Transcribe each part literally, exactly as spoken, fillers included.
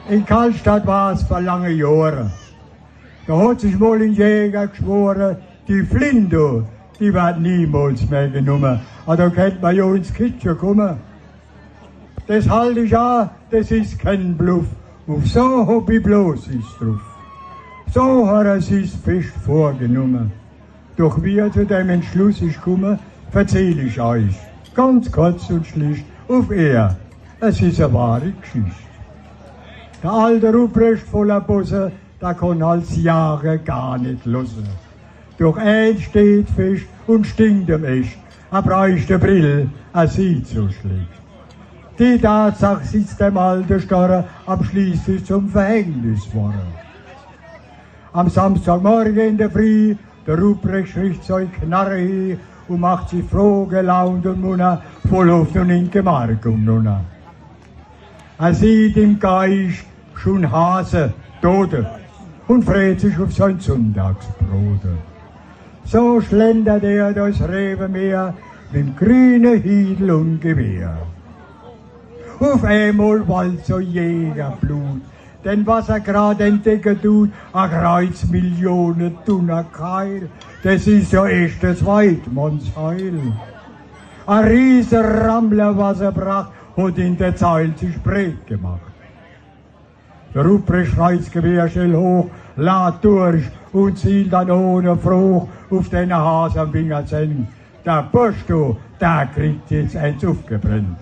In Kallstadt war's vor lange Johre. Do hot sich mol en Jäger gschwore, die Flint, die werd niemols mehr genumme. Ah, do kennt mer jo ins Kitsche kumme. Des halt ich a, des is keen Bluff. Uf so hab ich bloß Schiss druf. So hot er sich's fescht vorgenumme. Doch wie er zu dem Entschluss is kumme, verzähl ich eich ganz korz un schlicht uf Ehr. Es is e wahri Gschicht. Der alte Ruprecht voller Bosse, der konnt als Jager gar net losse. Doch eens steht fescht un stinkt em echt: Er bräucht e Brill, er sieht so schlecht. Die Tatsach is dem alte Storre abschließlich zum Verhängnis worre. Am Samstagmorge in de Frieh, der Ruprecht richt sei Knarre hie un macht sich froh gelaunt un munner, voll Hoffnung in Gemarkung nunner. Er sieht im Geischt schun Hase, Dode, un freet sich uf sein Sunndagsbrode. So schlendert er durchs Rewemeer mit em grüne Hiedel un Gewehr. Uf emol wallt sei Jägerblut, denn was er grad entdecke dut: A Kreiz, Millione, Dunnerkeil, des is jo echt des Weidmanns Heil. A Rieserammler, was e Pracht, hot in de Zeil sich breet gemacht. Der Ruprecht reißt Gewehr schnell hoch, lad durch un zielt dann ohne Frucht uf den Has am Wingertsend. Der Bursch do, der kriegt jetzt eens ufgebrennt.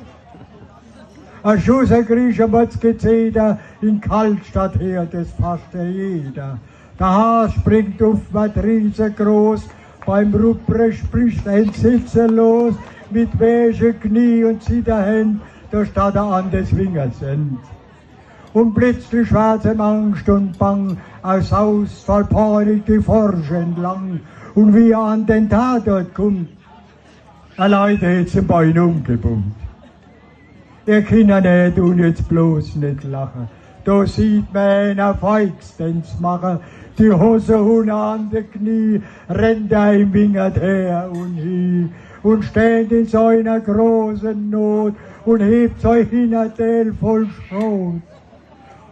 E Schuss, e Kriegsche, e Mordsgezeter, in Kallstadt heert des fascht e jeder. Der Has springt uf, werd riesegroß, beim Ruprecht bricht e Entsetze los, mit weeche Knie un Zitterhänd, do starrt er an des Wingertsend. Un plötzlich werd's em Angscht un Bang, er saust voll Panik die Forsch entlang. Un wie er an den Tatort kummt, er leit jetzt em Bein umgebummt. Ihr Kinner, nä, dun jetzt bloß net lache. Do sieht mer eener Volkstänz mache, die Hosse hunne an de Knie, rennt er im Wingert her un hie un steht in seiner große Not un hebt sei Hinnerdeel voll Schrot.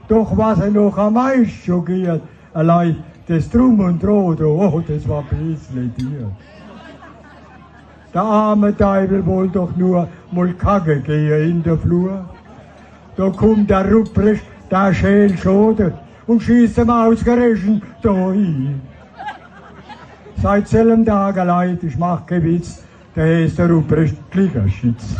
Doch was en noch am meischt schockiert, allei des Drum un Dran do, oh, des war bees lädiert. Der arme Deiwel wollt doch nur mol kacke gehe in de Flur. Do kummt der Ruprecht, der Schäl schode, un schießt em ausgerechent do hie. Seit sellem Dag, allei, ich mach kee Witz, der heeßt der Ruprecht Klickerschitz.